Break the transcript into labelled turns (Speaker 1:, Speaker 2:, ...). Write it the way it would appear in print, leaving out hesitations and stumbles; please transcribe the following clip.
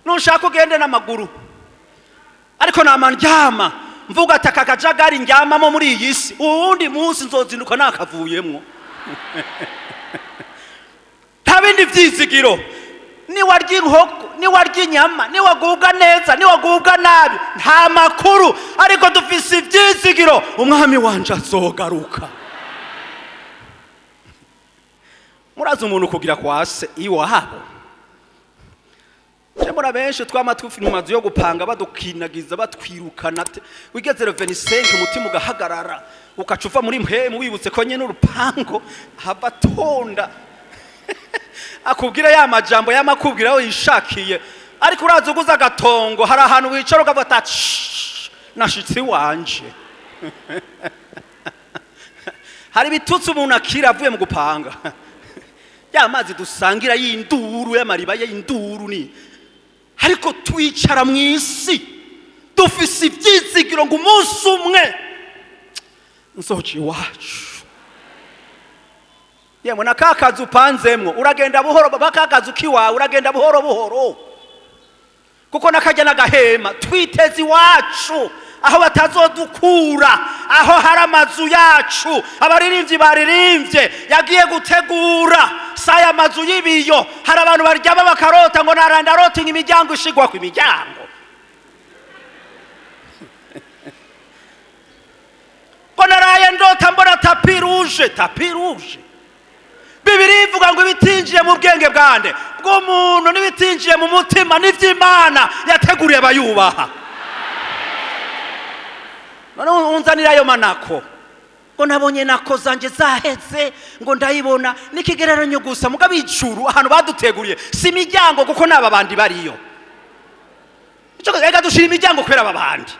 Speaker 1: Nushaka ugende n'amaguru, ariko nama ndyama mvuga ati: "Aka kajagari ndyamamo muri iyi si, uwundi munsi nzozinduka nakavuyemwo." Nta bindi vyizigiro. Niwarya inkoko, niwarya inyama, niwagubwa neza, niwagubwa nabi, nta makuru. Ariko dufise ivyizigiro: umwami wanje azogaruka. Murazi umuntu kugira kwa se iwabo. Muri benshi twama tufi mu mazu yo gupanga, badukinagiza, batwirukana. Wigeze le 25, umutima ugahagarara, ukaca uva muri mpemu, wibutse ko nyene urupango hava tonda akubwira ya majambo yamakubwira aho yishakiye. Ariko uraza uguza agatongo, hari ahantu wicara ukavuga ati: "Shh, nashitse iwanje." Hari ibitutsi umuntu akira avuye mu gupanga, ya mazi dusangira y'induru, y'amariba y'induru ni. Ariko twicara mu isi dufise ibyizigiro ngo umunsi umwe nzoca iwacu. Yemwe, na ka kazu upanzemwo uragenda buhoro, ba ka kazu k'iwawe uragenda buhoro buhoro, kuko nakajya n'agahema. Twiteze iwacu aho batazodukura, aho hari amazu yacu. Abaririmbyi baririmbye yagiye gutegura saya mazu y'ibiyo. Hari abantu baryama bakarota ngo naranda rota imiryango ishigwa ku imiryango, ngo naraye ndota mbona tapis rouge, tapis rouge. Bibiri ivuga ngo ibitinjiye mu bwenge bwande bw'umuntu n'ibitinjiye mu mutima n'iby'Imana yateguriye abayubaha. None unzanira ayo manako ngo nabonye nako zanjye zaheze, ngo ndayibona, n'ikigereranyo gusa. Mugabo ijuru ahantu baduteguriye si imiryango, kuko n'aba bandi bariyo. Ico reka dushira imiryango kubera aba bandi.